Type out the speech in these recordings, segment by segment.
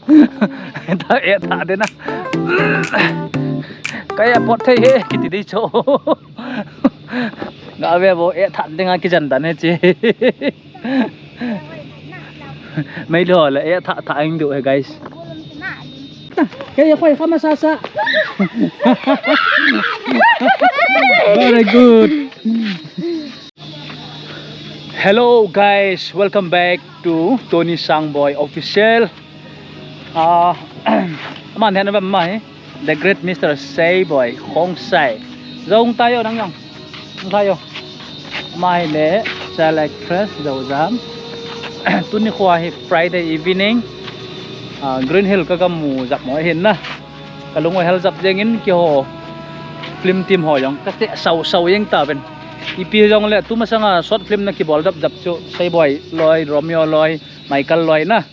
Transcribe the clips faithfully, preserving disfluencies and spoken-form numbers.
Ta e tha de na. Ka e pot thei he kiti dei cho. Ga ve bo e tha de nga kijan dan he che. Mai lo la e tha tha ing du he guys. Ka e khoi khama sa sa. Very good. Hello guys, welcome back to Tony Sangboy Official. Ah, aman hian a vem mai, the great Mister Seiboy Khongsai. Zong tayo nang yong. Tayo. Mai le Chalak Press Zozam. Tuni khua hi Friday evening. Ah, Green Hill ka kamu zak mo hin na. Ka lung hel zap jeng in ki ho. Film team ho jong ka te sau sau jeng ta ben. Ipi jong le tuma sanga short film na ki bol dap dap chu Seiboy loi, Romeo loi, Michael loi na.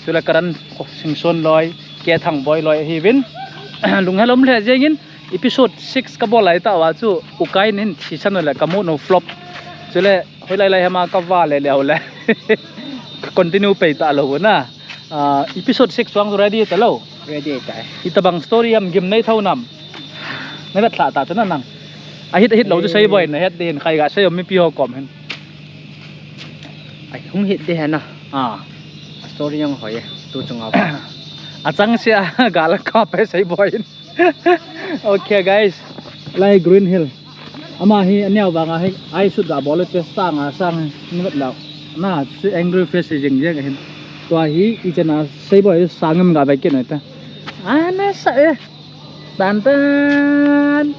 Chule Karan Singson loi, K Thangboi loi hi vin. Lung helom le jeng in episode six ka bol lai ta wa chu ukai nin si san le ka mu no flop. Chule hoi lai lai hama ka va le le le. Ka continue pei ta lo na. Ah, episode six wang ready ta lo. Ready ta. Ita bang story am gim nei tho nam. Nei vet thla ta tu na nang. A hit a hit lo chu Seiboy na het din khai ga sei mi pi ho kom hen. Ai hung hit de hena. Ah. Story yang hoi tu chunga. A chang sia ga la ka pe Seiboy. Okay guys. Lai Green Hill. Ama hi aniau vanga hi ai sut ga bol te sang a sang ni vet lo. Na si angry face jing jing hin. Tua hi i chena Seiboy sang em ga ve ke noi ta. Ana sa e. Tan tan.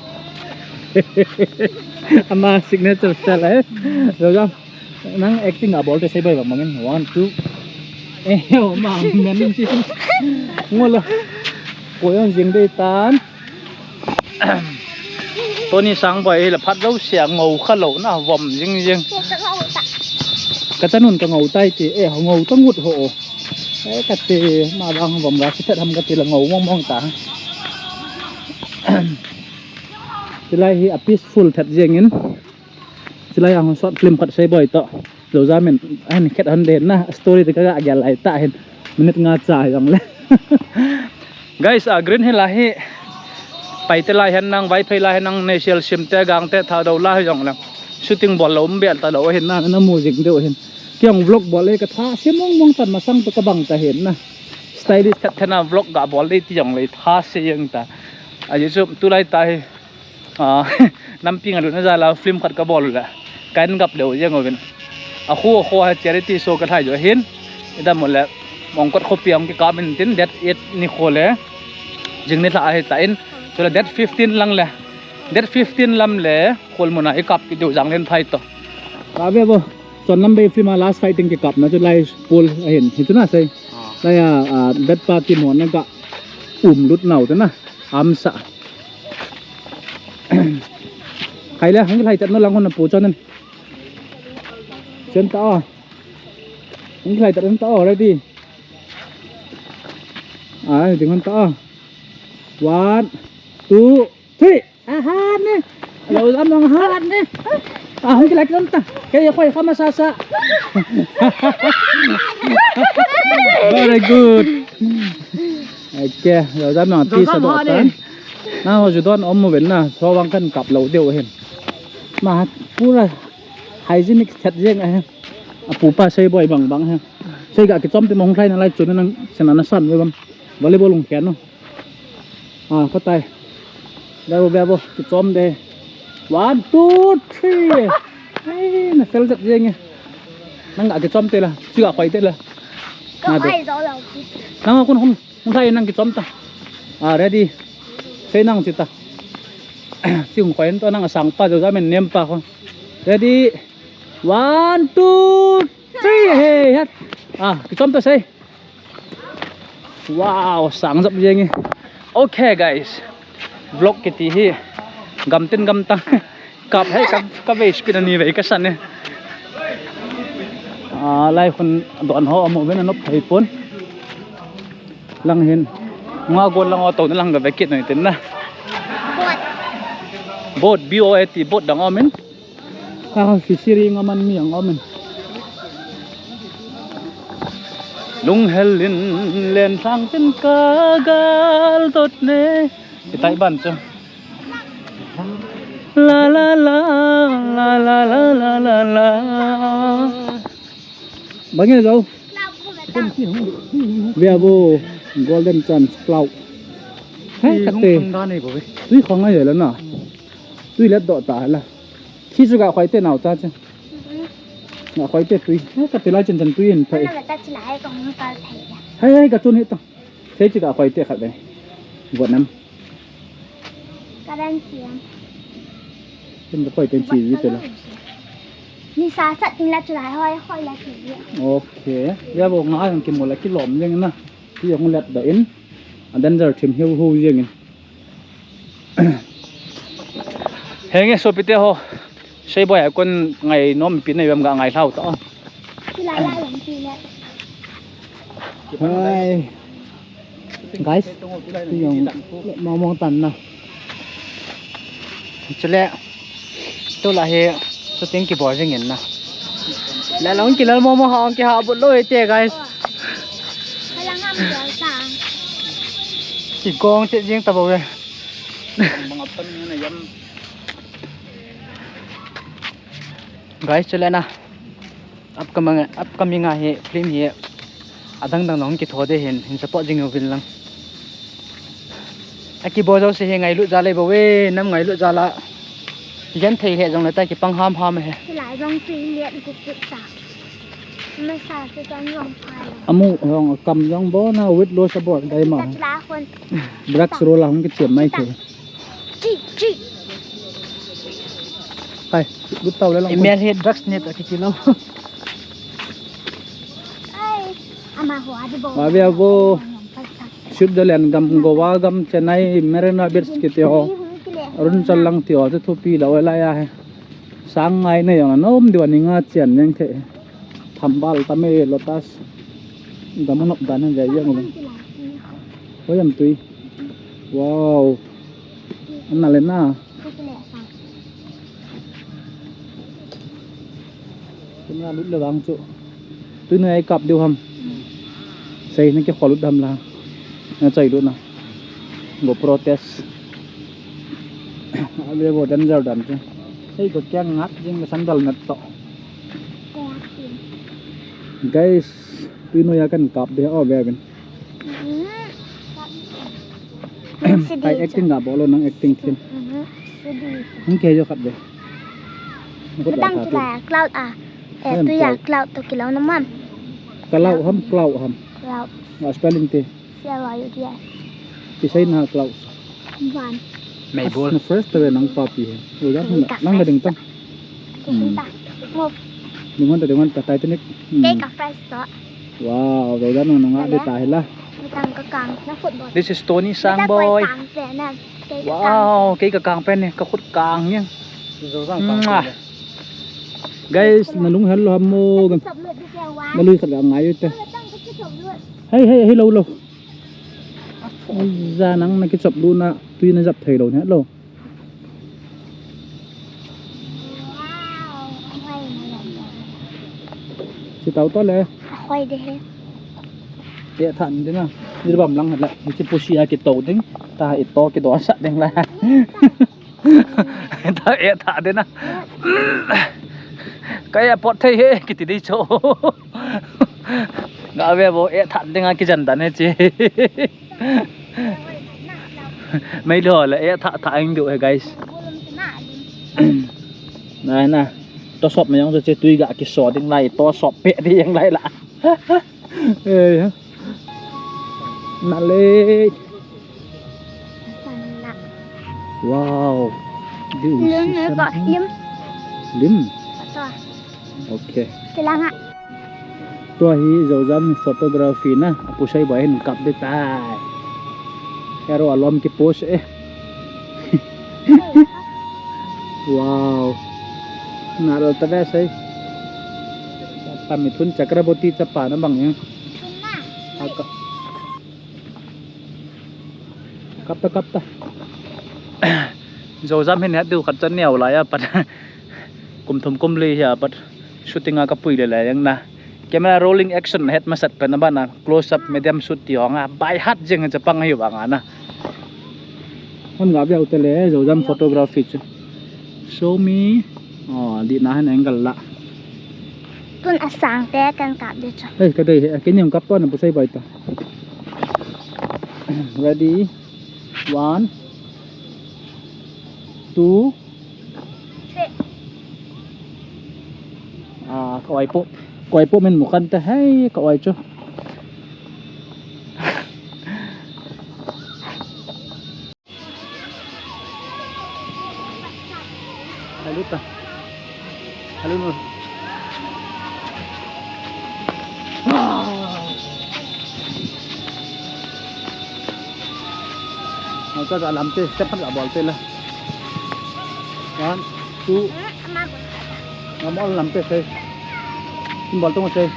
Ama signature style eh. Lo jam. Nang acting a bol te Seiboy bang mangin. One, two. Eh, oh, ma, men si. Ngolo. Ko yang jing dei tan. Tony Sangboy hi la phat zo sia ngo kha lo na vom jing jing. Ka chanun ka ngo tai ti e ngo ta ngut ho. E ka ti ma bang vom ga si phet ham ka ti la ngo mong mong ta. Tilai hi a peaceful that jeng in. Chulai ang short film khat Seiboy to. Lo jamin an khet han den na story te ka ga gel lai ta hin. Minute nga cha jong le. Guys, a Green Hill a hi. Pai te lai hen nang, vai phei lai hen nang, nei sial sim te, gang te, tha do lai jong le. Shooting bol lo um bel ta lo hin na, na mu jing deu hin. Kiang vlog bol le ka tha se mong mong tan masang to ka bang ta hin na. Stylist khat thena vlog ga bol le ti jong le tha se jeng ta. A YouTube tu lai ta hi. Ah, nampi nga luna jala film khat ka bol le. Kan gap leu jeng ovin. A khu khu ha charity show ka thai jo hin. Ida mo le mong kot khopi ang ki ka min tin date eight ni kho le. Jing ni thla a hi ta in. Chule date fifteen lang le. Date fifteen lam le khol muna i kap ki du jang len thai to. Ka ve bo. Chon lam be film a last fighting ki kap na chu lai pol ahin. Hi chu na sei. Lai a, a, date party mo na ga um lut nau te na. Am sa. Khai le hang lai tat no lang hon na pu chon nen. Chen ta o. Hang lai tat ta o ready. Ai ding hon ta o. One, two, three. Ahan ne. Lo lam long ahan ne. Ah, hung kilai kilom ta. Kei khoi khama sa sa. Very good. Okay, lo lam long ti sa do ta. Na ho ju don om mo ven na. So wang kan kap lo deu hen. Ma pura hygienic chat jeng a hen. A pu pa Seiboy bang bang hen. Sei ga kichom te mong thlai na lai chun nang sena na san ve bam. Volleyball hung khen no. Ah, patai. Bebo, bebo, kichom de. One, two, three. Ai, na fel jat jeng e. Nang ga kichom te la, chu ga khoi te la. Na de. Nang kun hung, hung thai nang kichom ta. Ah, ready. Sei nang chi ta. Chi hung khoi to nang asang pa jo ja men nem pa ko. Ready. One, two, three. Hey, hat. Ah, kichom ta sei. Wow, sang jap jeng e. Okay guys. Vlog kiti hi. Gam tin gam tang. Kap hai ka, ka vei speed ani vei ka san e. Ah, lai khun don ho amu ven anop thei pon. Lang hin. Nga gol lang auto na lang ga vekit noi tin na. Boat, B O A T, boat dang amin. Ka fishery nga man mi ang amin. Lunghel in len sang tin ka gal dot ne. Itai ban chu. La la la, la la la la la la. Bang e jo. Via bo, golden chance cloud. Hai kate. Tui khong ai la na. Tui let do ta la. Khi chu ga khoi te nau cha chu. Ga khoi te tui. Hai kate lai chen chen tui in phai. Hai hai ka chun hi ta. Sei chi ka khoi te khat ve. Got nam. Ka dan siam. Kin ka khoi ten chi vi te la. Ni sa sat ni la chu lai hoi hoi la chi vi. Okay. Ya bo nga yang ki mo la ki lom jeng na. Ki yang let da in. A danger thim hiu hu jeng in. Henge sopite ho. Sei boi a kon ngai nom pi nei bam ga ngai hlau ta. Ki lai lai yang chi le. Hai. Guys, tu jong mong mong tan na. Chule, tu la hi, shooting kibol jing in na. La long kilal mong mong ha ong kiha bol lou te, guys. Kigong che jing ta bou ve. Guys, chule na. Upcoming, upcoming a hi film hi adang dang nong kitho de hin, hin support jing uvin lang. Aki bo jo se hi ngailut jal ei bo ve, nam ngailut jal a. Gen thei he jong le ta kipang ham ham he. Lai jong tui liat gup gup sa. Ma sa se jong jong phai. Amu jong kam jong bo na weight loss a bol dai ma. Ta la khon. Drugs roll a hung kichem mai thei. Chi, chi. Kai, lut tau le lang. Email hi drugs ne ta kiti lo. Ai, ama ho adi bo. Ma bia bo. Switzerland gam, Goa gam, Chennai, Marina Beach kiti ho. Arunachal lang ti ho, chu thupi lo lai a he. Sang ngai na jong anom diu a ni nga chian jeng thei. Thambal tam e lotus. Gam anop dan han jai jeng lo. Hoi am tui. Wow. An na le na. Kin na lut le vang chu. Tui noi a i kap diu ham. Sei na kikhol lut ham la. Na choi lut na. GoPro test. A ve bo danger dan chu. Hei ko kya ngat jing le sandal nat to. Guys, tui noi a kan kap de o ve bin. Ai acting ga bol lo nang acting thin. Hung ke jo khat de. Kedang chu la cloud a. Eh, tui a cloud to kilo na mam. Kalau ham, cloud ham. Cloud. Nga spelling te. C L O U D S. Kisai na cloud. Van. Mei bol. Na first te nang papi he. Oi, nang ka ding tang. Ding hon ta, ding hon ta Titanic. Kei ka first to. Wow, oi, nang nga de ta hila. Mitang ka kang na football. This is Tony Sang boy. Wow, kei ka kang pen ne, ka khut kang yang. Guys, na lunghel lo ham mo. Na lui khat ga ngai u te. Hei, hei, hei, lo, lo. Ai ja, nang na kichop lut na, tui na jap thei lo ne lo. Chi tau to le. Hoi de he. Te than de na. Ni bam lang la. Ni chi pusi a kito ding. Ta i to kido sa ding la. Ta e tha de na. Kaya pot thei he kiti di cho. Nga ve bo e tha de nga kijan dan he chi. Mei lo la e tha tha ing du he guys. Na na. To sop me yang cho che tui ga kiso ding lai to sop pe di yang lai la. Eh. Na le. Wow. Do you see something? Lim. Lim? Okay. Tua hi Zozam photography na. Apu sai ba hin kap de tai. Hero alom ki post eh. Wow. Na ro ta ve sai. Chapa mi thun Chakraborty chapa na bang hin. Aka. Kap ta, kap ta. Zozam hin het diu khat chan neo lai a pat. Kum thum kum li hi a pat. Shooting a ka pui le lai jeng na. Camera rolling action het masat pen abana close up medium shoot ti hong a. By heart jeng chapang ahi vang ana. Ham ga veu te le, Zozam photography chu. Show me. Oh, di na han angle la. Tun asang te kan kap de chu. Hey, ka dei he, kini hung kap to na pusai bai ta. Ready. One. Two. Ah, ka oi po. Ka oi po min mu kan ta. Hey, ka oi chu. Halut ta. Halut mo. Hau ta, ka lam te, step khat ka bol te la. One, two. Ngam ol lam te sei. Kin bol tung sei.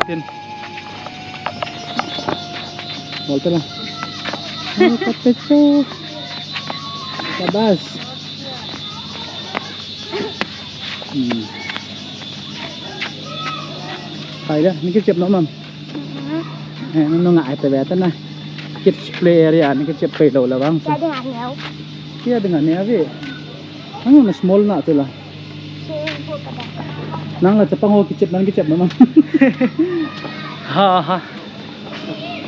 Tin. Bol te la. Oh, ka te cho. Sabas. Hmm. Pai da, ni kichep nom am? Eh, nung ngai ta ve ta na. Kids play area ni kichep pai lou la vang. Kya ding a neo? Kya ding a neo ve? Ang na small na chu la. Nang la chapang ho kichep nan kichep na man. Ha ha.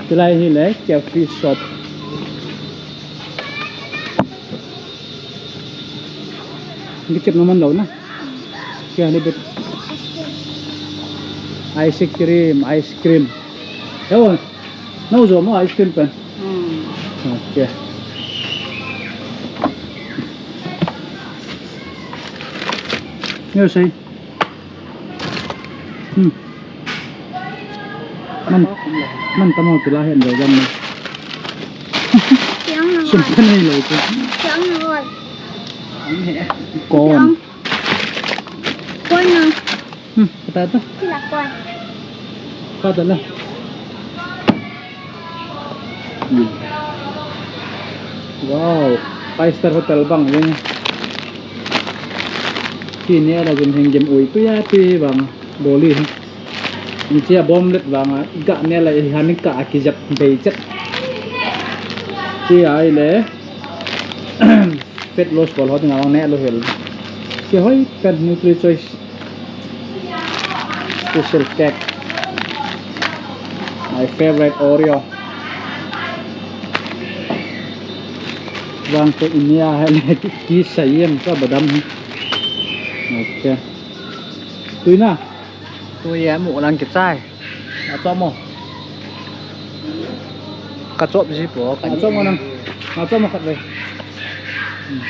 Chulai hi le cafe shop. Kichep na man lou na. Kya le bet. Ice cream, ice cream. Yo, nau jo mo ice cream pen. Hmm. Okay. Yo sei. Hmm. Man, man tamo pila hen lo jam na. Tiang na Sum ngol. Ka nei lo ko. Tiang na ngol. Kon. Tiang. Kon na. Hmm, kata ta. Sila kon. Kata la. Hmm. Wow, five star hotel bang jeng. Ti ne la jin heng jem ui tu ya ti bang boli. Inchia bom let bang ga ne la i han ka a kijap bei chet. Ti ai le. Fat loss bol ho dinga vang ne lo hel. Kihoi pen Nutri Choice. Special cake. My favorite Oreo. Vang ko India hai le ki sayem sa badam. Okay. Tui na. Tui ya mu lang kichai. Achom mo. Ka chop ji po, ka Achom mo nang. Achom mo khat ve. Hmm.